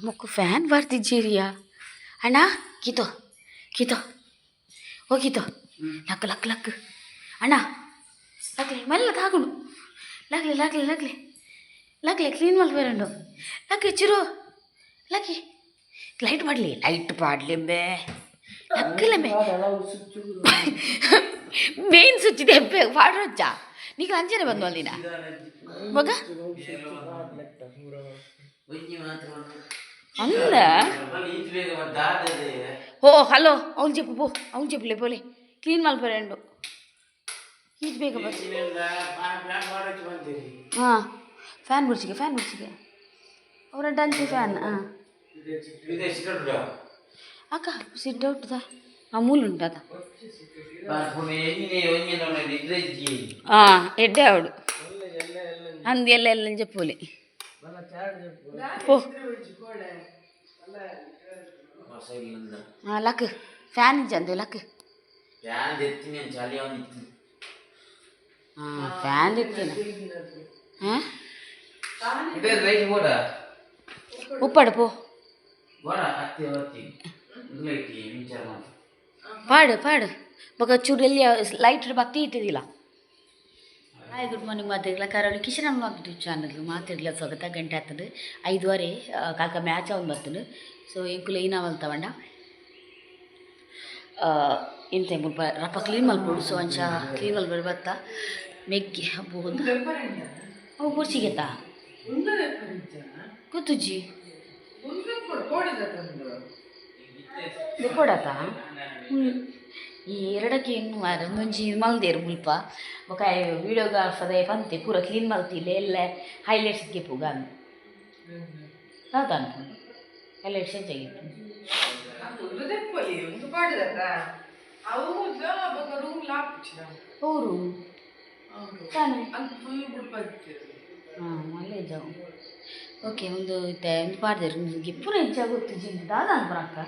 ಮೊಕ್ಕು fan ಬರ್ತಿಜ್ಜೇರಿಯಾ ಅಣ್ಣ? ಕೀತೋ ಕೀತೋ, ಓ ಕೀತೋ, ಲಕ್ ಲಕ್ ಲಕ್ ಅಣ್ಣ, ಲಕ್ಲೆ ಮಲ್ಲ ತಾಗುಂಡು. ಲಕ್ಲೆ ಲಕ್ಲೆ ಲಕ್ಲೆ ಲಕ್ಲೆ, ಕ್ಲೀನ್ ಮಲ್ಪೇರುಂಡು. ಲಕ್ಕಿ ಚಿರು, ಲಕ್ಕಿ, ಲೈಟ್ ಮಾಡಲಿ, ಲೈಟ್ ಪಾಡ್ಲಿಂಬೆ. ಲಕ್ಕಲಂಬೆ, ಮೇನ್ ಸ್ವಿಚ್ ಇದೆ ಪಾಡ್ರೊಚ್ಚ. ನೀಗ ಅಂಚನೆ ಬಂದು ಅಲ್ಲಿನ ಮಗ ಅಂದ. ಓ ಹಲೋ, ಅವ್ನು చెప్పು ಪೋ, ಅವ್ನು చెప్పులే పోలే. ಕ್ಲೀನ್ ಮಲ್ಪರೆಂಡು ಈಜ್ ಬೇಗ ಬಸ್. ಹಾಂ, ಫ್ಯಾನ್ ಬಿಡ್ಸಿಗೆ, ಫ್ಯಾನ್ ಬಿಡ್ಸಿಗೆ ಅವರ ಡಂಚಿ ಫ್ಯಾನ್. ಹಾಂ ಅಕ್ಕ, ಸಿಟ್ ಔಟ್ ಆ ಮೂಲ ಉಂಟದ. ಹಾಂ, ಎಡ್ಡೆ ಅವಡು ಅಂದು ಎಲ್ಲ ಎಲ್ಲ చెప్పೋಲಿ ಪೋ. ಹಾಂ, ಲಕ್, ಫ್ಯಾನ್ ಇಜ್ಜಂದು ಲಕ್. ಹಾಂ, ಫ್ಯಾನ್ తెತ್ತಿನ. ಹಾಂ, ಉಪ್ಪಾಡು ಪೋ. ಪಾಡು ಪಾಡು ಬೊಕ ಚೂರು ಎಲ್ಲಿ ಲೈಟ್ ಬತ್ತಿ ಇಟ್ಟಿದಿಲ್ಲ. ಹಾಯ್, ಗುಡ್ ಮಾರ್ನಿಂಗ್ ಮಾತಿರ್ಲ. ಕರಾವಳಿ ಕಿಶನ್ ಯೂಟ್ಯೂಬ್ ಚಾನಲ್ ಮಾತಿರ್ಲ ಸ್ವಾಗತ. ಗಂಟೆ ಆಗ್ತದೆ 5:30. ಕಾಕ ಮ್ಯಾಚ್ ಅವ್ನು ಬರ್ತದೆ. ಸೊ ಎಂಕುಲು ಏನಾವಲ್ ತಗೊಂಡ ಇಂತ ಮುಲ್ಪ ರಪ್ಪ ಕ್ಲೀನ್ ಮಲ್ಪೊಡು. ಸೊ ಅಂಚ ಕ್ಲೀನ್ ಮಲ್ಪಡು ಬತ್ತ ಮೆಗ್ಗಿ ಹಬ್ಬ. ಅವು ಪುರ್ಚಿಗೆತ್ತಾ ಗೊತ್ತುಜ್ಜಿ ಕೊಡತ. ಈ ಎರಡಕ್ಕೆ ಇನ್ನು ಮಾರೆ ಒಂದೊಂಜಿ ಮಲ್ದೇರು ಮುಲ್ಪ. ಬೊಕ ವೀಡಿಯೋಗ್ರಾಫರ್ ಪಂತೆ ಪೂರ ಕ್ಲೀನ್ ಮಲ್ತಿಲ್ಲ. ಎಲ್ಲ ಹೈಲೈಟ್ಸ್ ಗೆಪ್ಪುಗ ದಾದ ಹೈಲೈಟ್ಸ್ ಹೆಚ್ಚಾಗಿತ್ತು. ಅವರು ತಾನೆ. ಹಾಂ, ಮಲ್ಲೆ ಜಾವು. ಓಕೆ, ಒಂದು ಇತ್ತೆ ಒಂದು ಪಾಡ್ದೇರು ಗಿಪ್ಪುನ ಹೆಚ್ಚಾಗ ಗೊತ್ತು ದಾದ ಅನ್ಪುನಕ್ಕ.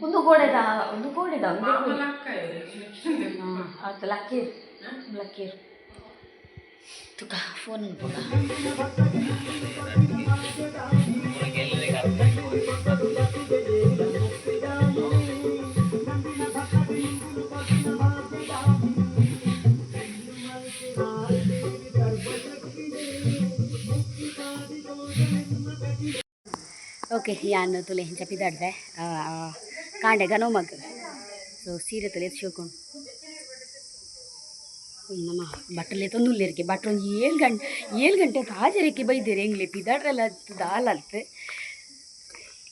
ಒಂದು ಗೋಡೆದ, ಒಂದು ಗೋಡೆದ ಒಂದು. ಹಾಂ, ಆತ ಲಕ್ಕೇರು ಲಕ್ಕೇರು ತುಕ ಫೋನ್ ಅನ್ಪುಗ. ಓಕೆ, ಯಾನ್ ತುಲೆ ಇಂಚ ಪಿದಾಡ್ದೆ ಕಾಂಡೆ ಗನೋಮಗ್. ಸೊ ಸೀರೆ ತುಲೆ ಶೋಕೊಂಡು ನಮ್ಮ ಬಟ್ಟಲೆ ತೊಂದುಲ್ಲೇರಿಗೆ. ಬಟ್ರ್ ಒಂಜಿ 7 ಗಂಟೆ, 7 ಗಂಟೆ ತಾಜರಕ್ಕೆ ಬೈದೇರು. ಎಂಗ್ಲೆ ಪಿದಾಡ್ರೆಲ್ಲ ದಾಲ ಅಲ್ತ್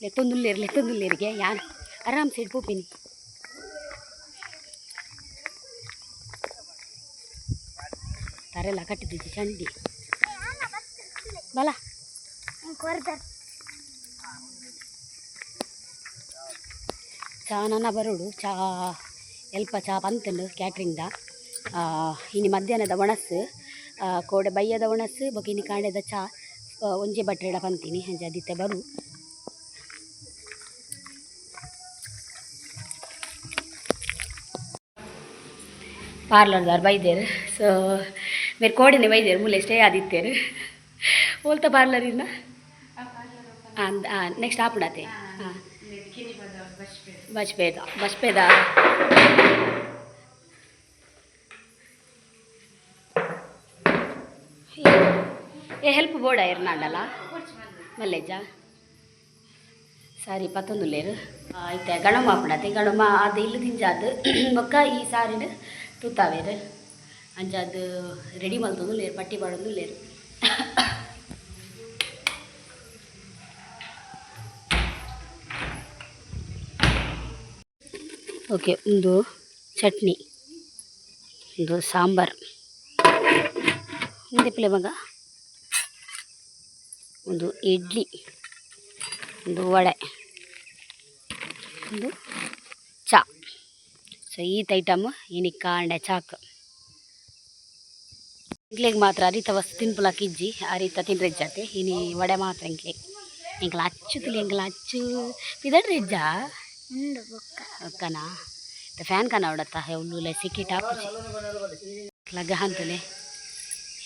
ಲೆತ್ತೊಂದುಲ್ಲೇರು, ಲೆತ್ತೊಂದುಲ್ಲೇರಿಗೆ. ಯಾನ್ ಆರಾಮ್ ಸೈಡ್ ಪೋಪಿನಿ. ತರೆಲ್ಲ ಕಟ್ಟಿದ್ದು ಚಂಡಿ ಬಲ. ಚಾ ನನ ಬರೋಡು. ಚಾ ಎಲ್ಪ ಚಾ ಪಂತುಂಡು ಕ್ಯಾಟ್ರಿಂಗ್ದ. ಇನಿ ಮಧ್ಯಾಹ್ನದ ಒಣಸ್ಸು, ಕೋಡೆ ಬಯ್ಯದ ಒಣಸ್ಸು ಬೊಕ ಇನಿ ಕಾಂಡೆದ ಚಾ ಒಂಜೆ ಬಟ್ರೆಡ ಪಂತೀನಿ. ಅಂಚ ಅದಿತ್ತೆ ಬರು. ಪಾರ್ಲರ್ದಾರ್ ಬೈದೇರು. ಸೊ ಮೇರೆ ಕೋಡಿನೆ ಬೈದೇರು, ಮೂಲೆ ಸ್ಟೇ ಆದಿತ್ತೇರು. ಓಲ್ತ ಪಾರ್ಲರ್ ಇನ್ನ ಹಾಂ ನೆಕ್ಸ್ಟ್ ಆಪುಡಾತೆ. ಹಾಂ, ಬಜ್ಪೇದ ಬಜ್ಪೇದ. ಏ ಹೆಲ್ಪ್ ಬೋರ್ಡ ಇರ್ನಾಂಡಲ ಮಲ್ಲೇಜ ಸಾರಿ ಪತ್ತೊಂದುಲ್ಲೇರು. ಇತ್ತೆ ಗಣಮ ಆಪುಂಡತೆ. ಗಣಮ ಅದು ಇಲ್ಲು ದಿಂಜಾದ್ ಬೊಕ್ಕ ಈ ಸಾರಿಡ್ ತೂತಾವೇರು. ಅಂಚಾದ್ ರೆಡಿ ಮಲ್ತೊಂದುಲ್ಲೇರು, ಪಟ್ಟಿ ಪಾಡೊಂದುಲ್ಲೇರು. ಓಕೆ, ಒಂದು ಚಟ್ನಿ, ಒಂದು ಸಾಂಬಾರ್, ಒಂದು ಮಗ, ಒಂದು ಇಡ್ಲಿ, ಒಂದು ವಡೆ, ಒಂದು ಚಾ. ಸೊ ಈತ್ ಐಟಮ್ ಇನಿ ಕಾಂಡೆ ಚಾಕ್. ಇಂಕ್ಲೆಗ್ ಮಾತ್ರ ಅರಿತ ವಸ್ತು ತಿನ್ಪುಲಕ್ ಇಜ್ಜಿ, ಅರಿತ ತಿನ್ರೆ ಇಜ್ಜಾತೆ. ಇನಿ ವಡೆ ಮಾತ್ರ ಇಂಕ್ಲೆ. ಎಂಕ್ಲ ಅಚ್ಚು ತುಲಿ, ಎಂಕ್ಲ ಅಚ್ಚು ಪಿದಡ್ರೆ ಇಜ್ಜಾ ಒಕ್ಕನಾ. ಫ್ಯಾನ್ ಕನ ಅವಡತ್ತ ಉಳ್ಳುಲೆ ಸಿಕ್ಕಿ ಟಾಪುಜಿ ಲಗ್ಗ ಅಂತಲೆ.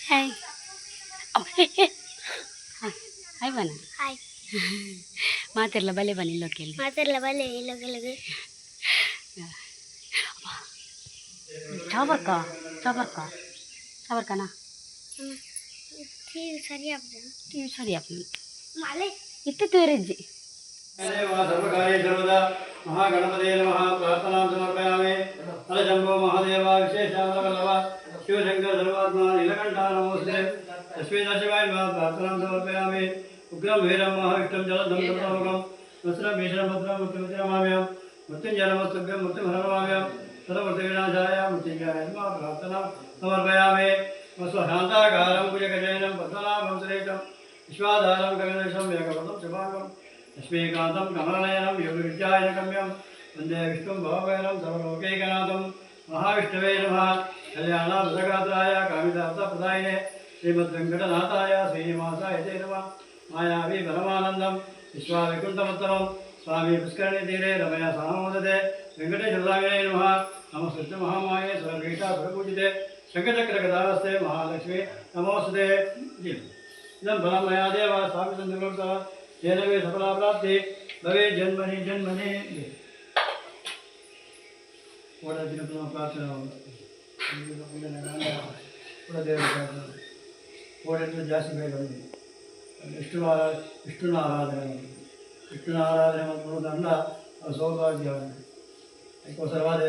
ಹಾಯ್ ಹಾಯ್, ಬನ. ಹಾಯ್. ಮಾತೆರ್ಲ ಬಲೆ ಬನ್ನಿ ಇಲ್ಲೋಕೆಲ್ಲಿ. ಮಾತೆರ್ಲ ಬಲೆ ಇಲ್ಲೊಗೆಲುಗು. ಚಾವರ್ಕ ಚಾವರ್ಕ ಚಾವರ್ಕನಾ? ಟಿವಿ ಸರಿ ಆಗ್ತದೆ. ಟಿವಿ ಸರಿ ಆಪುಂಡು. ಮಳೆ. ಇತ್ತೆ ತೂರೆಜ್ಜಿ. ಸರ್ವಕಾರ್ಯೇ ಸರ್ವದಾ ಮಹಾಗಣಪತೇ ನಮಃ. ಪ್ರಾರ್ಥನಾಂ ಸಮರ್ಪಯಾಮಿ. ಹರಶಂಭೋ ಮಹಾದೇವ ವಿಶೇಷಾಮರವಲ್ಲಭ ಶಿವಶಂಕರ ಸರ್ವಾತ್ಮ ನೀಲಕಂಠ ನಮೋಸ್ತುತೆ. ಲಕ್ಷ್ಮೀ ನರಸಿಂಹಾಯ ನಮಃ. ಪ್ರಾರ್ಥನಾಂ ಸಮರ್ಪಯಾಮಿ. ಉಗ್ರಂ ವೀರಂ ಮಹಾವಿಷ್ಣುಂ ಜಲಧಂ ಸರ್ವಲೋಕಂ ವಸ್ತ್ರಂ ಭೀಷಣಂ ಭದ್ರಂ ಮೃತ್ಯುಮೃತ್ಯುರಮಾಮ್ಯಂ ಮೃತ್ಯುಂಜಯ ನಮಸ್ತುಭ್ಯಂ ಮೃತ್ಯುಹರಮಾಮ್ಯಂ ಸರ್ವಮೃತ್ಯುವಿನಾಶಾಯ ಮೃತ್ಯುಂಜಯ ನಮಃ. ಪ್ರಾರ್ಥನಾಂ ಸಮರ್ಪಯಾಮಿ. ಶಾಂತಾಕಾರಂ ಭುಜಗಜಯనం ಪದ್ಮನಾಭಂ ಸುರೇಶಂ ವಿಶ್ವಾಧಾರಂ ಕವಿದಶಂ ಏಕಪದಂ ಶುಭಾಂಗಂ ಲಕ್ಷ್ಮೀಕಾಂತಂ ಕಮಲನಯನಂ ಯೋಗವಿದ್ಯಾಯನಗಮ್ಯಂ ವಂದೇ ವಿಷ್ಣುಂ ಭವಭೈರಂ ಸರ್ವಲೋಕೈಕನಾಥಂ. ಮಹಾವಿಷ್ಣವೇ ನಮಃ. ಕಲ್ಯಾಣಾಮೃತಗಾತ್ರಾಯ ಕಾಮಿತಾರ್ಥಪ್ರದಾಯಿನೇ ಶ್ರೀಮದ್ವೆಂಕಟನಾಥಾಯ ಶ್ರೀನಿವಾಸಾಯ ತೇ ನಮಃ. ಮಾಯಾವಿ ಪರಮಾನಂದಂ ವಿಶ್ವಾವಿಕುಂಠಮುತ್ತಮಂ ಸ್ವಾಮಿ ಪುಷ್ಕರಣಿ ತೀರೆ ರಮಯ ಸಾಮೋದತೆ ವೆಂಕಟೇಶ್ವರಾಮಿನೇ ನಮಃ. ನಮಸ್ತೆ ಮಹಾಮಾಯೆ ಸುರಪೀಠ ಸುರಪೂಜಿತೆ ಶಂಖಚಕ್ರಗದಾಸ್ತೆ ಮಹಾಲಕ್ಷ್ಮಿ ನಮೋಸ್ತುತೆ. ಇದಂ ಫಲಂ ಮಯಾ ದೇವ ಸ್ಥಾಪಿತ ತೇನ ವೇ ಸಫಲಾ ಪ್ರಾಪ್ತಿ ಭವೇ ಜನ್ಮನಿ ಜನ್ಮನಿ. ಓಡ ದಿನ ಪ್ರಾರ್ಥನೆ ಕೂಡ ದೇವರ ಪ್ರಾರ್ಥನೆ. ಓಡಂದ್ರೆ ಜಾಸ್ತಿ ಬೇಗ ಬಂದಿದೆ. ವಿಷ್ಣು ವಿಷ್ಣುನ ಆರಾಧನೆ ಮಾಡೋದು. ವಿಷ್ಣುನ ಆರಾಧನೆ ಮಾಡ್ಕೊಳ್ಳೋದು ಅದು ಸೌಭಾಗ್ಯ. ಅದಕ್ಕೋಸ್ಕರವಾದ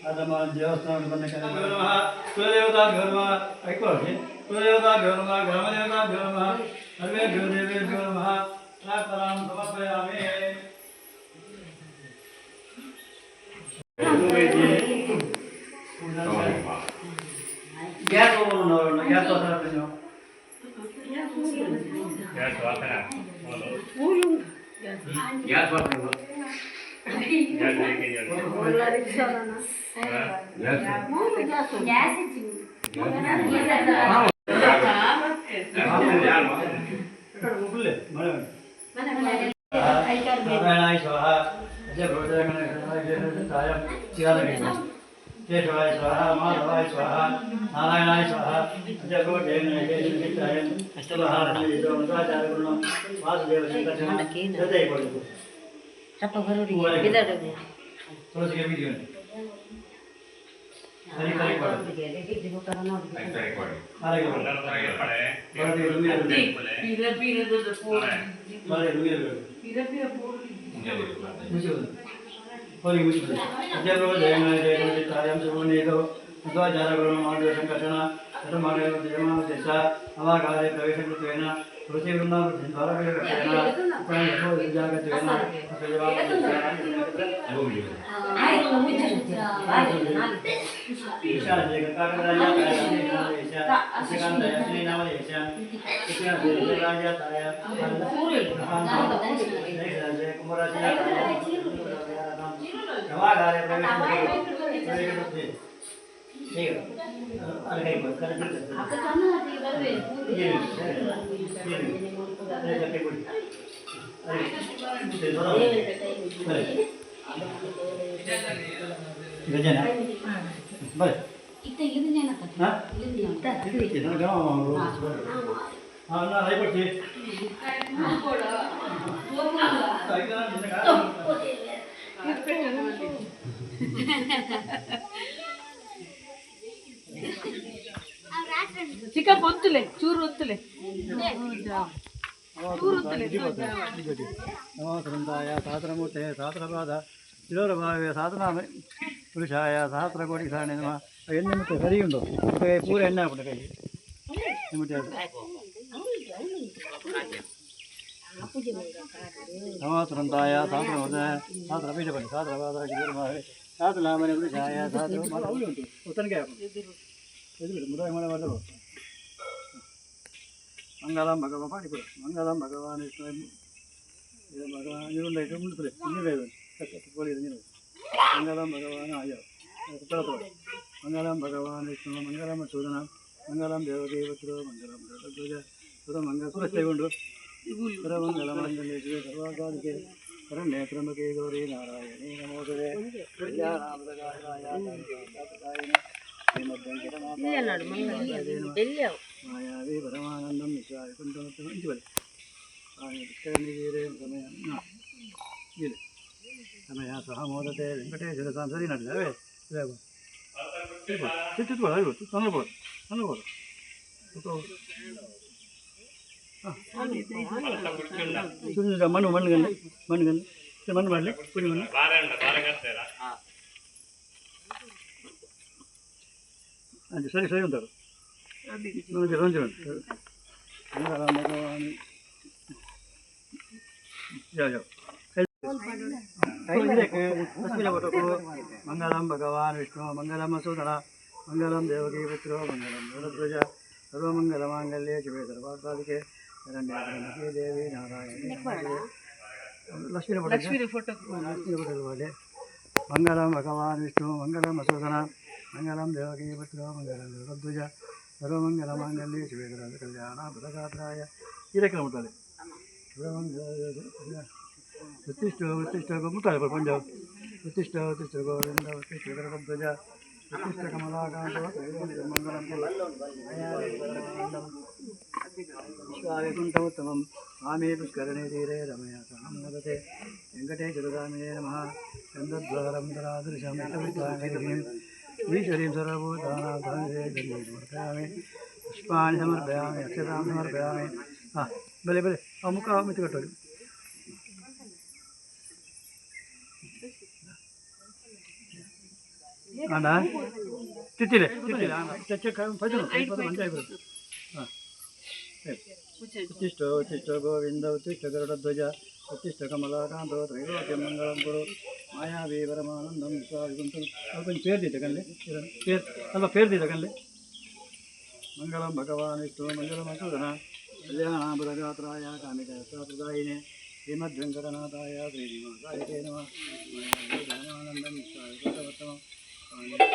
ಆ ನಮ್ಮ ದೇವಸ್ಥಾನ ಬಂದ ನಮಃ. ಕುಲದೇವತಾಭ್ಯೋ ನಮಃ. ಐಕೋಸಿ ಕುಲದೇವತಾಭ್ಯೋ ನಮಃ. ಗ್ರಾಮದೇವತಾಭ್ಯೋ ನಮಃ. ಸರ್ವೇಭ್ಯೋ ದೇವೇಭ್ಯೋ ನಮಃ. ಪ್ರಾರ್ಥನಾಂ ಸಮರ್ಪಯಾಮಿ. ಗ್ಯಾಸ್ ಓವನ್ ಗ್ಯಾಸ್ ವಾಸನೆ. ಗ್ಯಾಸ್ ವಾಸನೆ. ಗ್ಯಾಸ್ ವಾಸನೆ. ಗ್ಯಾಸ್. ಗ್ಯಾಸ್. ನಾರಾಯಣಾಯ ಸ್ವಾಹ. ಕೇಶವಾಯ ಸ್ವಾಹ. ಮಾಧವಾಯ ಸ್ವಾಹ. ನಾರಾಯಣಾಯ ಸ್ವಾಹ. ವಾಸುದೇವ ರಪ್ಪ ಬರೋಡಿ. ತುಳಸಿಗೆ ಸಂಕರ್ಷಣ ದೇಶ ನವಾಕಾಲೇ ಪ್ರವೇಶ ಕೃತ್ವೇನ ತುಳಸಿ ಜಾಗತ್ವೇನ. ಗಜನ ಬರೆ. ಇತ್ತ ಇಲ್ಲಿಂದ ಏನಕ್ಕ? ಹಾಂ. ಇಲ್ಲಿಂದ. ಹಾಂ, ನಾ ಕೊಡ್ತೀವಿ. ಚಿಕ್ಕಪ್ಪ ಒತ್ತುಲೆ ಚೂರು ಒತ್ತುಲೆ. ನಮೋ ಸುರಂತಾಯ ಸಹಸ್ರಮೂರ್ತೆ ಸಹಸ್ರಪಾದ ತಿರೋರಭಾವೇ ಸಹಸ್ರನಾಮ ಪುರುಷಾಯ ಸಹಸ್ರಕೋಟಿ ಸಾರಣೆ ನಮಃ. ಎಣ್ಣೆ ಮತ್ತೆ ಸರಿ ಉಂಟು. ಕೈ ಪೂರ ಎಣ್ಣೆ ಹಾಕುಂಟು ಕೈ ನಿಮ್ಮತ್ತೆ. ನಮೋ ಸುರಂತಾಯ ಸಹಸ್ರಮೂರ್ತೆ ಸಹಸ್ರ ಬೀಜ ಬನ್ನಿ ಸಹಸ್ರಪಾದ ತಿರೋರಭಾವೇ ಸಹಸ್ರನಾಮನೆ ಪುರುಷಾಯ ಸಹಸ್ರ ಉಂಟು. ಉತ್ತನಕ್ಕೆ ಹಾಕು ಎದು ಮುದಾಯಿ ಮಳೆ ಮಾಡ್ತಾರೆ. ಮಂಗಲಂ ಭಗವಾನ್ ಪಾಡಿ. ಮಂಗಲಂ ಭಗವಾನ್ ವಿಷ್ಣು ಭಗವಾನ್ ನೀರುಂಡಾಯ್ತು ಮುಂದೆ ನೀರು ಕೋಳಿ ನೀರು. ಮಂಗಲಂ ಭಗವಾನ್ ಆಯೋ ಮಂಗಲಂ ಭಗವಾನ್ ವಿಷ್ಣು ಮಂಗಲಂ ಸೂದನ ಮಂಗಲಂ ದೇವದೇವತರು ಮಂಗಲಂ ಧ್ವಜ ಸುರ ಮಂಗಲ ಸುರಸ್ತೈಗೊಂಡು ಸುರಮಂಗಲ ಮಾಂಗಲ್ಯ ಶಿವೆ ಸರ್ವಾಸಾಧಿಕೆ ಶರಣ್ಯೇ ತ್ರ್ಯಂಬಕೆ ಗೌರಿ ನಾರಾಯಣಿ ನಮೋಸ್ತುತೆ. ಶ್ರೀಮದ್ವೆಂಕಟನಾಥ ಮಾಯಾವಿ ಪರಮಾನಂದಂ ವಿಶ್ವಾವಿಕುಂಠಮುತ್ತಮ ಇಂಚು ಬಲೆ. ಸಮಯ ಇಲ್ಲ ಸಮಯ ಸಹ ಮೋದತೆ ವೆಂಕಟೇಶ್ವರ ಸ್ವಾಮಿ ಸರಿ ನಡೀಲಿ ಅವೇ ಚಿತ್ತುಬೋದು ತೊಂದರೆ ತೊಂದರೆ. ಮಣ್ಣು ಮಣ್ಣುಗಲ್ಲಿ ಮಣ್ಣುಗಲ್ಲಿ ಮಣ್ಣು ಮಾಡಲಿ ಪುಡಿ ಮಣ್ಣು. ಅದು ಸರಿ ಸರಿ ಉಂಟು. ಒಂಚೂರು ಒಂಚೂರು ಉಂಟು. ಯಾವ ಮಂಗಲಂ ಭಗವಾನ್ ವಿಷ್ಣು ಮಂಗಲಂ ಸೂದನ ಮಂಗಲಂ ದೇವಕೀ ಪುತ್ರೋ ಮಂಗಲಂ ಗರುಡಧ್ವಜ ಸರ್ವಮಂಗಲ ಮಾಂಗಲ್ಯೆ ಶಿವೆ ಸರ್ವಾರ್ಥಾಧಿಕೆ ಶರಣ್ಯೇ ದೇವಿ ನಾರಾಯಣಿ. Lakshmi photo, Lakshmi photo. ಮಂಗಲಂ ಭಗವಾನ್ ವಿಷ್ಣು ಮಂಗಲಂ ಮಸೂದನ ಮಂಗಲಂ ದೇವಕೀ ಪುತ್ರೋ ಮಂಗಲಂ ಗರುಡಧ್ವಜ ಸರ್ವಮಂಗಲ ಮಾಂಗಲ್ಯೆ ಶಿವೆ ಸರ್ವ ಕಲ್ಯಾಣ ಬುಧಗಾತ್ರಾಯ. ಇದಕ್ಕೆ ಮುಟ್ಟಾಳೆ ಉತ್ತಿಷ್ಠ ಉತ್ತಿಷ್ಠ ಮುಟ್ಟಾಳೆ ಪಂಜಾಬ್. ಉತ್ತಿಷ್ಠ ಉತ್ತಿಷ್ಠ ಗೋವಿಂದ ಉತ್ತಿಷ್ಠ ಗರುಡಧ್ವಜ ಉತ್ತಿಷ್ಠ ಕಮಲಾಕಾಂತ ಮಂಗಲಂ ವಿಶ್ವಾವಿಕುಂಠೋತ್ತಮಂ ಸ್ವಾಮಿ ಪುಷ್ಕರಣಿ ತೀರೆ ರಮಯ ಸಹಮೋದತೆ ವೆಂಕಟೇಶ್ವರಸ್ವಾಮಿಯೇ ನಮಃ. ಚಂದ್ರದ್ವಾರಂ ಧರಾದೃಶಂ ಈಶ್ವರೀಂ ಸರ್ವಭೂತಾನಾಂ ಸಮರ್ಪಯಾಮಿ. ಪುಷ್ಪಾಣಿ ಸಮರ್ಪಯಾಮಿ, ಅಕ್ಷತಾಂ ಸಮರ್ಪಯಾಮಿ. ಹಾಂ, ಬಲೆ ಬಲೆ ಆ ಮುಖ ಮಿತ್ತು ಕಟ್ಟೋದು. ಅಣ್ಣ ತಿತ್ತಿಲೆ ತಿತ್ತಿಲೆ ಅಣ್ಣ. ಹಾಂ, ಉತ್ತಿಷ್ಠ ಉತ್ತಿಷ್ಠ ಗೋವಿಂದ ಉತ್ತಿಷ್ಠ ಗರುಡಧ್ವಜ ಉತ್ತಿಷ್ಠ ಕಮಲಾಕಾಂತ ತ್ರೈಲೋಕ್ಯ ಮಂಗಳಂ ಗುರು ಮಾಯಾವಿ ಪರಮಾನಂದಂ ವಿಶ್ವಾವಿಗುಂಟು. ಸ್ವಲ್ಪ ಪೇರ್ದಿದ್ದ ಕಣ್ಲೆ, ಪೇರ್ ಅಲ್ಪ ಪೇರ್ದಿದ್ದ ಕಣ್ಲೆ. ಮಂಗಳಂ ಭಗವಾನ್ ವಿಷ್ಣು ಮಂಗಳಂ ಮಸೂದನ ಕಲ್ಯಾಣಾಬುಧಗಾತ್ರಾಯ ಕಾಮಿಕಪ್ರದಾಯಿನೇ ಶ್ರೀಮದ್ವೆಂಕಟನಾಥಾಯ ಶ್ರೀನಿವಾಸಾಯ ತೇ ನಮಃ. ಪರಮಾನಂದಂ ವಿಶ್ವಾವಿಗುಂಠೋತ್ತಮಂ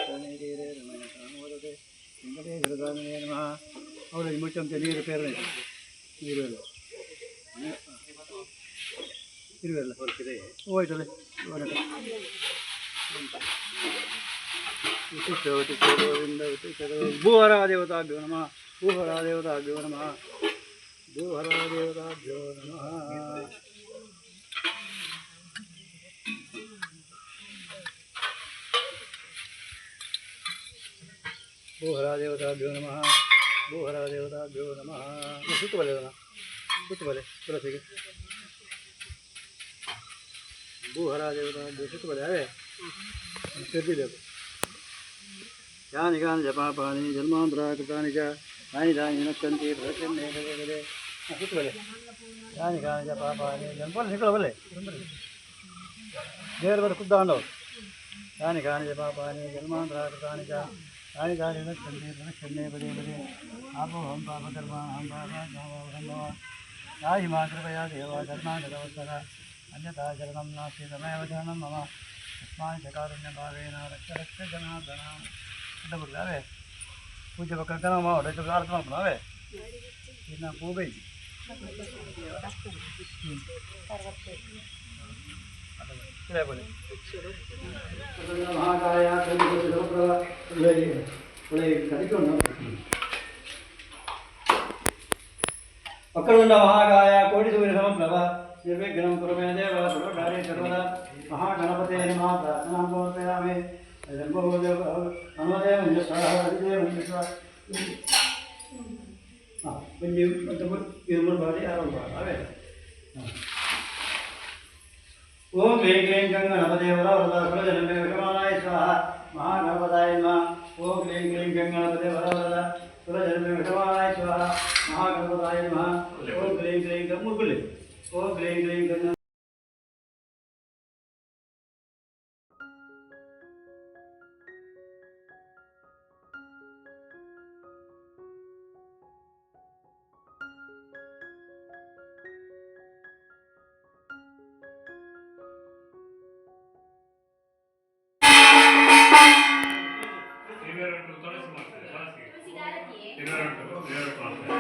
ಸ್ವಾಮಿ ರಮಯ ಸಾಮೋದತೆ ವೆಂಕಟೇಶ್ವರಸ್ವಾಮಿಯೇ ನಮಃ. ಅವರು ಮುಚ್ಚಂತೆ ನೀರು ಪೇರನೆ ನೀರು ಎಲ್ಲ ಇರುವೆಲ್ಲ ಹೋಯ್ತದೆ. ಉತ್ತಿಷ್ಠ ಉತ್ತಿಷ್ಠ ಗೋವಿಂದ ಉತ್ತಿಷ್ಠ. ಭೂಹರ ದೇವತಾಭ್ಯೋ ನಮಃ. ಭೂಹರ ದೇವತಾಭ್ಯೋ ನಮಃ. ಭೂಹರ ದೇವತಾಭ್ಯೋ ನಮಃ. ಭೂಹರ ದೇವತಾಭ್ಯೋ ನಮಃ. ಭೂಹರ ದೇವತಾಭ್ಯೋ ನಮಃ. ಸುತ್ತು ಬಲೆ, ಸುತ್ತು ಬಲೆ ತುಳಸಿಗೆ. ಭೂಹರ ದೇವತಾಭ್ಯೋ ಸುತ್ತು ಬಲೆ ಅವೇ ತೆರೆದಿದೆ. ಯಾನಿ ಕಾನಿ ಚ ಪಾಪಾನಿ ಜನ್ಮಾಂತರ ಕೃತಾನಿ ಚ ತಾನಿ ತಾನಿ ನಶ್ಯಂತಿ ಪ್ರದಕ್ಷಿಣೆ ಪದೇ ಪದೇ. ಸುತ್ತು ಬಲೆ. ಯಾನಿ ಕಾನಿ ಚ ಪಾಪಾನಿ ಜನ್ಮ ಸಿಕ್ಕಳ ಬಲೆ ದೇವರ ಬರ ಕುದ್ದಾಂಡವು. ಯಾನಿ ಕಾನಿ ಚ ಪಾಪಾನಿ ಜನ್ಮಾಂತರ ಕೃತಾನಿ ಚ ತಾನಿ ತಾನಿ ನಶ್ಯಂತಿ ಪ್ರದಕ್ಷಿಣೆ ಪದೇ ಪದೇ. ಆಪೋಹಂ ಪಾಪಕರ್ಮ ಅಹಂ ಪಾಪ ಸಂಭವ ಯಾಹಿ ಮಾ ಕೃಪಯಾ ದೇವ ಕರ್ಮಾಗತವತ್ಸಲ ಅನ್ಯಥಾ ಶರಣಂ ನಾಸ್ತಿ ತಮೇವ ಶರಣಂ ಮಮ. ತಸ್ಮಾನ್ ಚಕಾರುಣ್ಯ ಭಾವೇನ ರಕ್ಷ ರಕ್ಷ ಜನಾರ್ದನ. ಅಂತ ಬಿಡ್ಲ ಅವೇ ಪೂಜೆ ಪಕ್ಕ ಮಾಡು ಅರ್ಥ ಮಾಡ್ಕೊಂಡು ಅವೇ ಇನ್ನು ಪೂ ಬೈಜಿ. ಮಹಾಕಾಯ ವಕ್ರತುಂಡ ಮಹಾಕಾಯ ಕೋಟಿ ಸೂರ್ಯ ಸಮಪ್ರಭ ನಿರ್ವಿಘ್ನಂ ಕುರು ಮೇ ದೇವ ಸರ್ವಕಾರ್ಯೇ ಸರ್ವದಾ. ಮಹಾಗಣಪತೇ ನಮಃ. ಪ್ರಾರ್ಥನಾಂ ಸಮರ್ಪಯಾಮಿ. ಹನುಮದೇ ಮಂಜಸ್ವ ಹರಿದೇ ಮಂಜಸ್ವ. ಹಾಂ, ಒಂಜಿ ಮತ್ತು ಇರುಮುರು ಬಾರಿ ಆರು ಬಾರಿ ಅವೇ. ಓಂ ಕ್ಲೀಂ ಕ್ಲೀಂ ಗಂ ಗಣಪತೇ ವರ ವರದ ಸುರಜನಮೇ ವಿಷಮಾನಾಯ ಸ್ವಾಹ. ಮಹಾಗಣಪತಾಯ ನಮಃ. ಓಂ ಕ್ಲೀಂ ಕ್ಲೀಂ ಗಂ ಗಣಪತೇ ವರ ವರದ ಸುರಜನಮೇ ವಿಷಮಾನಾಯ ಸ್ವಾಹ. ಮಹಾಗಣಪತಾಯ ನಮಃ. ಓಂ ಕ್ಲೀಂ ಕ್ಲೀಂ ಗಂ ಮುಗುಳಿ. ಓಂ ಕ್ಲೀಂ ಕ್ಲೀಂ ಗಂ. ತುಳಸಿ ಮಾಡ್ತಾರೆ, ತುಳಸಿ ತಿರುವೆರೊಟ್ಟು ತಿರುವೆರೊಟ್ಟು ಮಾಡ್ತಾರೆ.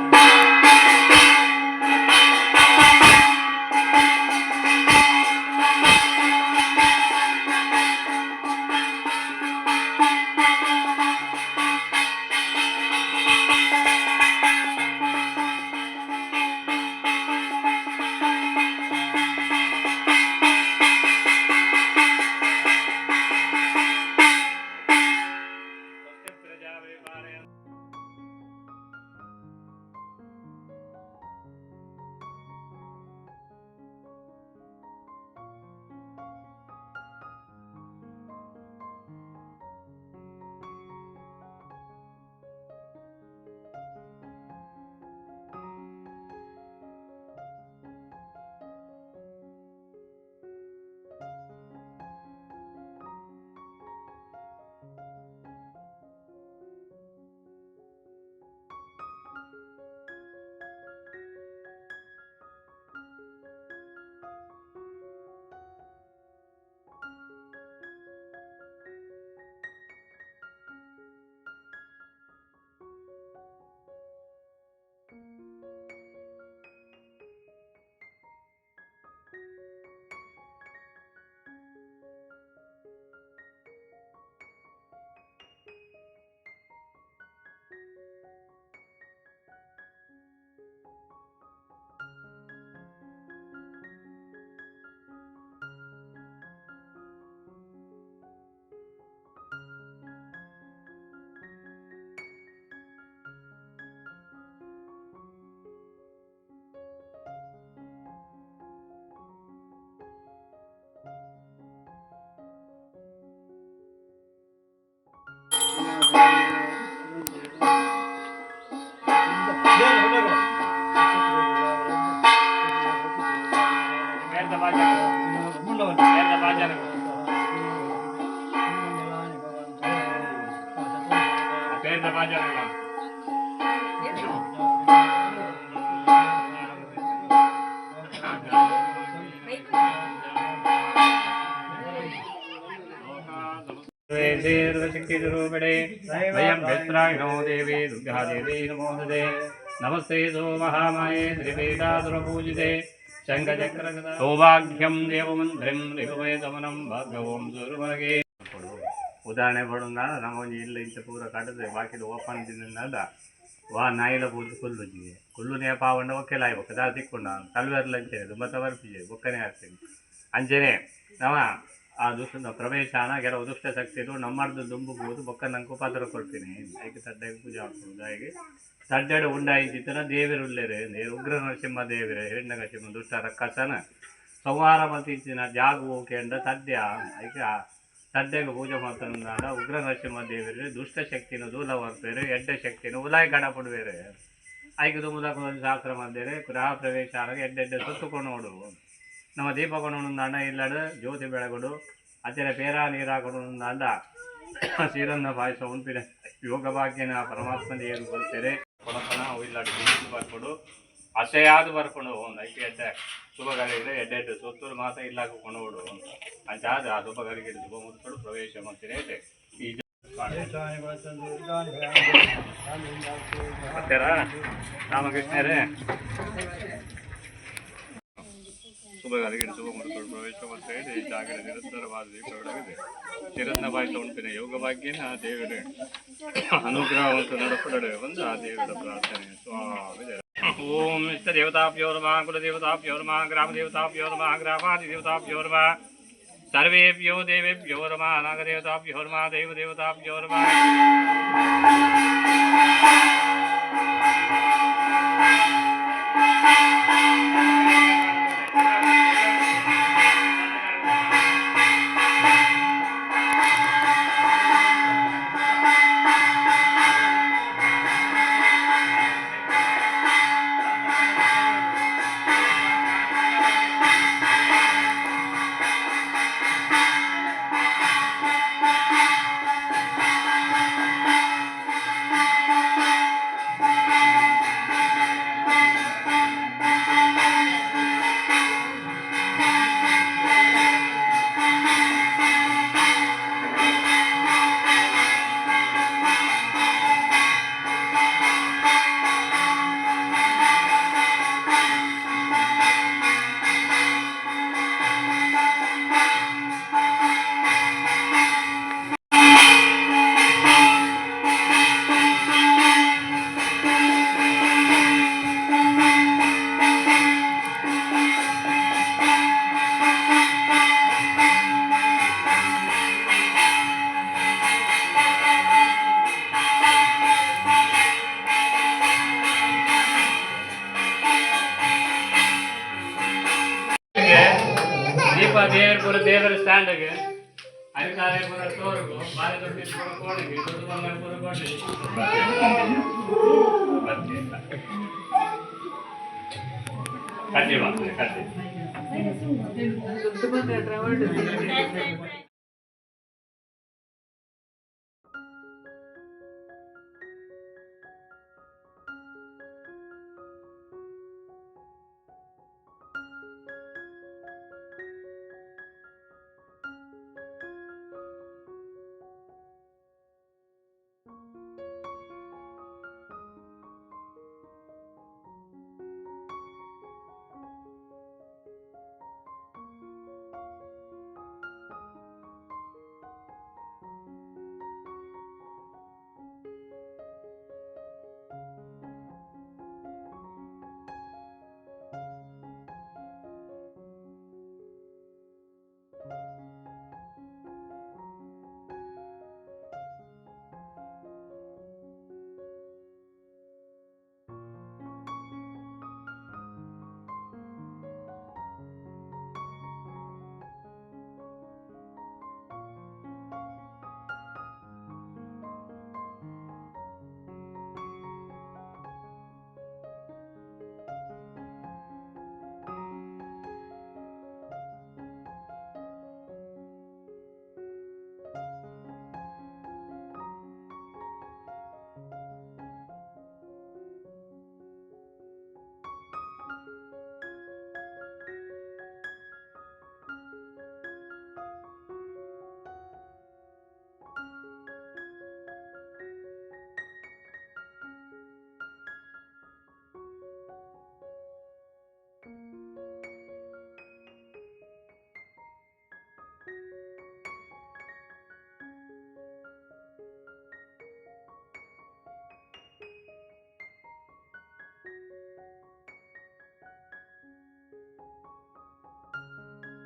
ಸರ್ವಶಕ್ತಿಸ್ವರೂಪಿಣೆ ವಯಂ ಭ್ಯಸ್ತ್ರಾಯಿಣೋ ದೇವಿ ದುರ್ಗಾ ದೇವಿ ನಮೋಸ್ತುತೆ. ನಮಸ್ತೆ ಸೋ ಮಹಾಮಾಯೇ ತ್ರಿಪೀಠಾಸುರಪೂಜಿತೆ ಶಂಖಚಕ್ರ ಸೌಭಾಗ್ಯಂ ದೇವಮಂತ್ರಿಂ ರಿಪುಮಯ ಗಮನಂ ಭಾರ್ಗವಂ ಸುರಮನಗೆ. ಉದಾಹರಣೆ ಪಡೋಣ, ನಮ್ಮ ಒಂಜಿ ಇಲ್ಲ ಇಂಚ ಪೂರ ಕಟ್ಟದೆ ಬಾಕಿದ ಓಪನ್ ತಿಂದ ವಾ ನಾಯಿಲ ಪೂರ್ತಿ ಕುಲ್ಲುಜಿಗೆ ಕುಲ್ಲುನೇ ಪಾವಂಡ ಒಕ್ಕೆಲಾಯ್ ಬೊಕ್ಕ ದಾದ ತಿಕ್ಕೊಂಡ ಕಲ್ವೆರ್ಲ ಅಂಚನೆ ದುಂಬತ್ತ ಬರ್ಪಿಜೆ ಬೊಕ್ಕನೆ ಆಗ್ತೀನಿ. ಅಂಚನೆ ನವ ಆ ದುಷ್ಟ ಪ್ರವೇಶಾನ ಕೆಲವು ದುಷ್ಟ ಶಕ್ತಿಲು ನಮ್ಮರ್ದು ದುಂಬು ಹೋದು ಬೊಕ್ಕ ನಂಗೆ ಉಪದ್ರ ಕೊಡ್ತೀನಿ. ಐಕೆ ತಡ್ಡೆಗೆ ಪೂಜೆ ಮಾಡ್ಕೊಂಡು ಹಾಗೆ ತಡ್ಡೆಡು ಉಂಡಾಯಿಂಚಿತ್ತನ ದೇವರು ಉಲ್ಲೇರೆ ಉಗ್ರ ನರಸಿಂಹ ದೇವರೇ ಹಿರಣ್ಯಕಶಿಂಹ ದುಷ್ಟ ರಕ್ಕಸನ ಸಂಹಾರ ಮಲ್ತಿಂಚಿನ ಜಾಗು ಕೇಂದ್ರ ತಡ್ಯ. ಐಕೆ ತಡ್ಡೆಗೆ ಪೂಜೆ ಮಾಡ್ತಾನ ಉಗ್ರ ನರಸಿಂಹ ದೇವರೇ ದುಷ್ಟ ಶಕ್ತಿನ ದೂಲ ಬರ್ಪೇರು, ಎಡ್ಡ ಶಕ್ತಿನ ಉಲಾಯ್ ಕಡ ಪಡುವೇರು. ಐಕೆ ದುಂಬುದಾಕ ಶಾಸ್ತ್ರ ಮಂದಿರ ಗೃಹ ಪ್ರವೇಶ ಆಗ ಎಡ್ಡೆಡ್ಡೆ ಸುತ್ತು ಕೊನೋಡು ನಮ್ಮ ದೀಪ ಕೊನೋಡು ಇಲ್ಲಡು ಜ್ಯೋತಿ ಬೆಳಗುಡು ಅಚರ ಪೇರ ನೀರಾಕೊಡು ಅಂಡ ಸೀರನ್ನ ಪಾಯಸ ಉಂಪಿನ ಯೋಗ ಭಾಗ್ಯನ ಪರಮಾತ್ಮ ದೇವರು ಕೊಡ್ತೇವೆ. ಕೊಡಪನ ಅವು ಇಲ್ಲಾಡು ಬಿಸಿ ಬರ್ಕೊಡು ಅಸೆಯಾದ ಬರ್ಕೊಂಡು ಐಕೆ ಎಡ್ಡೆ ಶುಭ ಗಳಿಗೆ ಎಡ್ಡೆ ಎಡ್ಡೆ ಸುತ್ತೂರು ಮಾತ ಇಲ್ಲಾಕ ಕೊನೋಡು ಅಂಚಾದ ಆ ಶುಭ ಗಳಿಗೆ ಶುಭ ಮುಟ್ಕೊಡು ಪ್ರವೇಶ ಮಾಡ್ತೀರಿ. ಈ ಬರ್ತೀರಾ ರಾಮಕೃಷ್ಣರೇ? ಶುಭ ಗಳಿಗೆ ಶುಭ ಮುಟ್ಕೊಡು ಪ್ರವೇಶ ಮಾಡ್ತೇವೆ. ಈ ಜಾಗರ ನಿರಂತರವಾದ ದೀಪ ಬೆಳಗಿದೆ ಚಿರನ್ನ ಪಾಯಸ ಉಂಪಿನ ಯೋಗ ಭಾಗ್ಯನ ಆ ದೇವರೇ ಅನುಗ್ರಹವಂತ ನಡಪಡಡೆ ಒಂದು ಆ ದೇವರ ಪ್ರಾರ್ಥನೆ. ಸ್ವಾಮಿ. ಓಂ ಇಷ್ಟ ದೇವತಾಭ್ಯೋ ನಮಃ, ಕುಲದೇವತಾಭ್ಯೋ ನಮಃ, ಗ್ರಾಮದೇವತಾಭ್ಯೋ ನಮಃ, ಗ್ರಾಮಾದಿದೇವತಾಭ್ಯೋ ನಮಃ, ಸರ್ವೇಭ್ಯೋ ದೇವೇಭ್ಯೋ ನಮಃ, ನಾಗದೇವತಾಭ್ಯೋ ನಮಃ, ದೈವದೇವತಾಭ್ಯೋ ನಮಃ. ದೀಪ ದೇವರ ದೇವರ ಸ್ಟ್ಯಾಂಡ್ಗೆ ಅಧಿಕಾರಿ ಪೂರ ಸ್ಟೋರ್ಗು ಬಾರಿ ದೊಡ್ಡ ಪೂರ ಕೋಣೆಗೆ ದೊಡ್ಡ ಬಂಗಾರ ಪೂರ ಕೋಣೆಗೆ ಕಟ್ಟಿ ಮಾಡ್ತಾರೆ ಕಟ್ಟಿ. ದೊಡ್ಡ ಬಂಗಾರ.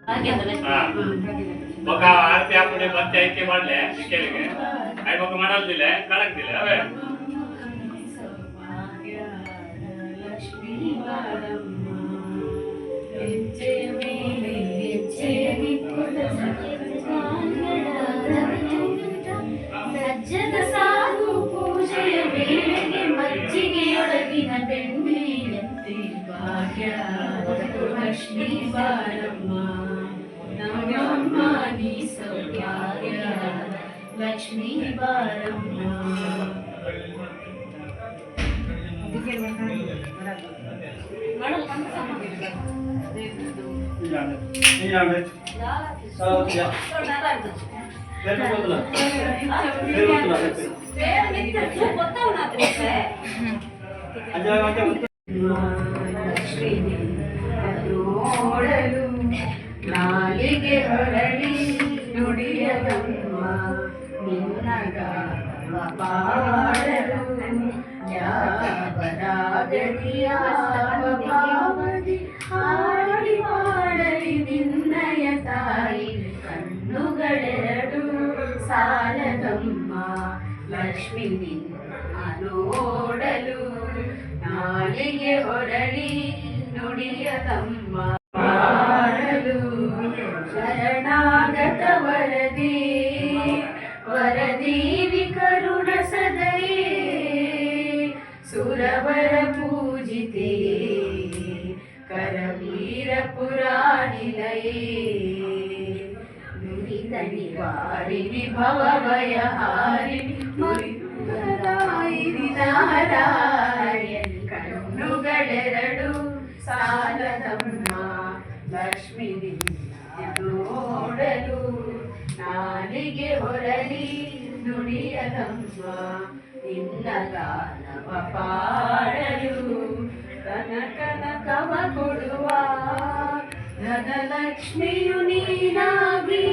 ಹಾ. ಬೊಕ್ಕ ಆರತಿ ಆಪುಣೆ ಬತ್ತೆ ಐಕೆ ಮಾಡ್ಲೆ ಇಕ್ಕೆಲಿಗೆ I ಬೊಕ್ಕ ಮಾಡಲ್ದಿಲ್ಲ ಕಳಕ್ದಿಲ್ಲ ಅವೇ. ಲಕ್ಷ್ಮೀ ಬಾರಮ್ಮ ಹೆಜ್ಜೆಯ ಮೇಲೆ ಹೆಜ್ಜೆಯ ಸಜ್ಜನ ಸಾಧು ಪೂಜೆಯ ವೇಳೆಗೆ ಮಜ್ಜಿಗೆಯೊಳಗಿನ ಬೆಣ್ಣೆಯಂತೆ. ಭಾಗ್ಯ ಲಕ್ಷ್ಮೀ ಬಾರಮ್ಮ, ನಮ್ಮಮ್ಮ ನೀ ಸೌಭಾಗ್ಯ ಲಕ್ಷ್ಮೀ ಬಾರಮ್ಮ. ನೀನಾಂಡೆ ಗೊತ್ತಿಲ್ಲ, ಬೇರೆ ಗೊತ್ತಿಲ್ಲ. ಅಂಜ ಅಂಜ. ಲಕ್ಷ್ಮೀ ನೋಡಲು ನಾಲಿಗೆ ಹೊರಳಿ ನುಡಿಯದಮ್ಮ, ನಿನ್ನ ಗಾನವ ಪಾಡಲು ಯಾವ ರಾಗದಿ ಯಾವ ಭಾವದಿ ಹಾಡಿ ಮಾಡಲಿ ನಿನ್ನಯ ತಾಯಿ, ಕಣ್ಣುಗಳೆರಡು ಸಾಲದಮ್ಮ. ಲಕ್ಷ್ಮೀ ನಿನ್ನ ನೋಡಲು ನಾಲಿಗೆ ಹೊರಳಿ ನುಡಿಯದಮ್ಮ, ಹಾಡಲು ಶರಣಾಗತ ವರದಿ ವರದೀವಿ ಕರುಣ ಸದಯೇ ಸುರವರ ಪೂಜಿತೆ ಕರವೀರ ಪುರಾಣಿಲಯೇ ದುರಿತ ನಿವಾರಿಣಿ ಭವ ಭಯಹಾರಿಣಿ ಮುರಿದಾಯಿನಿ ನಾರಾಯಣಿ. ಕಣ್ಣುಗಳೆರಡು ಸಾಲದಮ್ಮ, ಲಕ್ಷ್ಮೀ ನಿನ್ನ ನೋಡಲು ನಾಲಿಗೆ ಹೊರಳಿ ನುಡಿಯದಮ್ಮ, ನಿನ್ನ ಗಾನವ ಪಾಡಲು ಕನಕನ ಕವ ಕೊಡುವ ಧನಲಕ್ಷ್ಮಿಯು ನೀನಾಗಿ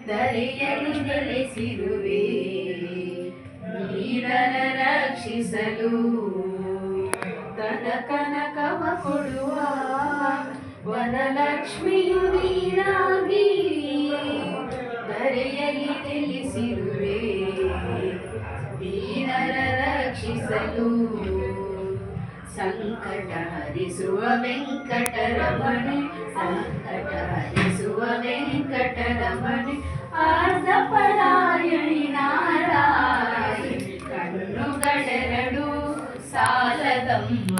ಧರೆಯಲ್ಲಿ ನೆಲೆಸಿರುವೆ ನೀರನ ರಕ್ಷಿಸಲು. ಕನಕವ ಕೊಡುವ ವನಲಕ್ಷ್ಮಿಯು ನೀನಾಗಿ ಧರೆಯಲ್ಲಿ ನೆಲೆಸಿರುವೆ ದೀನರ ರಕ್ಷಿಸಲು. ಸಂಕಟ ಹರಿಸುವ ವೆಂಕಟರಮಣಿ, ಸಂಕಟ ಹರಿಸುವ ವೆಂಕಟರಮಣಿ, ಆರ್ಧ ಪರಾಯಣಿ ನಾರಾಯಣಿ. ಕಣ್ಣುಗಳೆರಡು ಸಾಲದಮ್ಮ,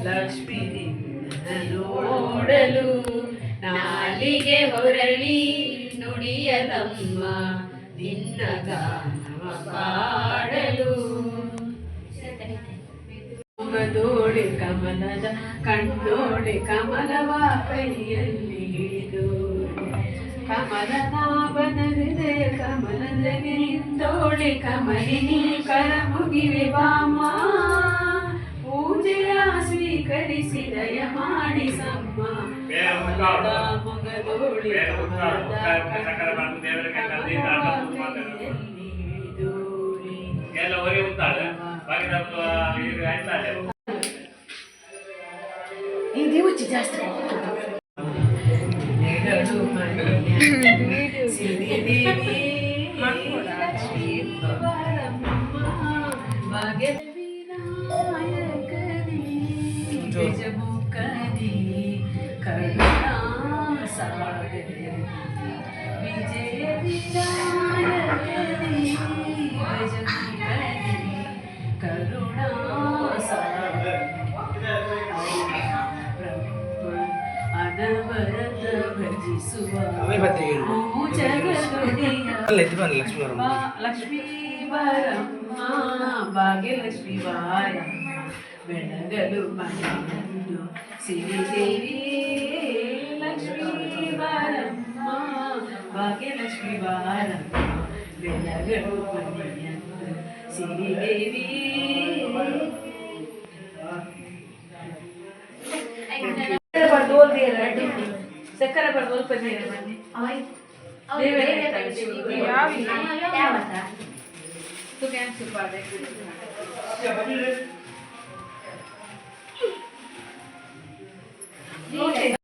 ಲಕ್ಷ್ಮೀ ನಿನ್ನ ನೋಡಲು ನಾಲಿಗೆ ಹೊರಳಿ ನುಡಿಯದಮ್ಮ, ನಿನ್ನ ಗಾನವ ಪಾಡಲು. ಮೊಗದೋಳೆ ಕಮಲದ ಕಣ್ಣೋಳೆ, ಕಮಲವ ಕೈಯಲ್ಲಿ ಹಿಡಿದು, ಕಮಲನಾಭನ ಹೃದಯ ಕಮಲದಲ್ಲಿ ನಿಂತೋಳೆ, ಕಮಲಿನಿ ಕರ ಮುಗಿವೆ ಬಾಮ್ಮ, ಪೂಜೆಯ ಸ್ವೀಕರಿಸಿ ದಯ ಮಾಡಿಸಮ್ಮ. ಬೇರೆ ಮುಕ್ಕಾಳು. ಮೊಗದೋಳೆ ಬೇರೆ ಮುಕ್ಕಾಳು. ಕಮಲದ ಸಕ್ಕರೆ ಬಂದು ದೇವರಿಗೆ ಕರೆದಿ ಕೈಯಲ್ಲಿ ಹಿಡಿದೋಳೆ. ಎಲ್ಲ ಹೊರಗೆ ಉಂಟಾಳೆ ಬಾಕಿ ಈಗ ಆಯ್ತಾಳೆ. ಇದು ಹುಚ್ಚಿ ಜಾಸ್ತಿ. ನೆರಳು ಮನೆಯ ಸಿರಿದೇವಿ ಲಕ್ಷ್ಮೀ ಬಾರಮ್ಮ, ಭಾಗ್ಯ ವಿನಾಯಕನೇ ಗಜಮುಖನೇ ಕರುಣಾ ಸಾಗರನೇ, ವಿಜಯ ವಿನಾಯಕನೇ ಗಜಮುಖನೇ ಕರುಣಾ ಸಾಗರನೇ, ಅನವರತ ಭಜಿಸುವ ಜಗದೊಡೆಯ ಲಕ್ಷ್ಮೀ ಬಾರಮ್ಮ, ಭಾಗ್ಯಲಕ್ಷ್ಮೀ ಬಾರಮ್ಮ, ಬೆಳಗಲು ಮನೆಯನ್ನು ಸಿರಿದೇವಿ ಲಕ್ಷ್ಮೀ ಬಾರಮ್ಮ, ಭಾಗ್ಯಲಕ್ಷ್ಮೀ ಬಾರಮ್ಮ, ಬೆಳಗಲು ಮನೆಯನ್ನು ಸಿರಿದೇವಿ. ಸಕ್ಕರೆ ಬಡ್ದು ಸ್ವಲ್ಪ ನೀರು ಬನ್ನಿ. ಯಾವ? ಕ್ಯಾನ್ಸಲ್.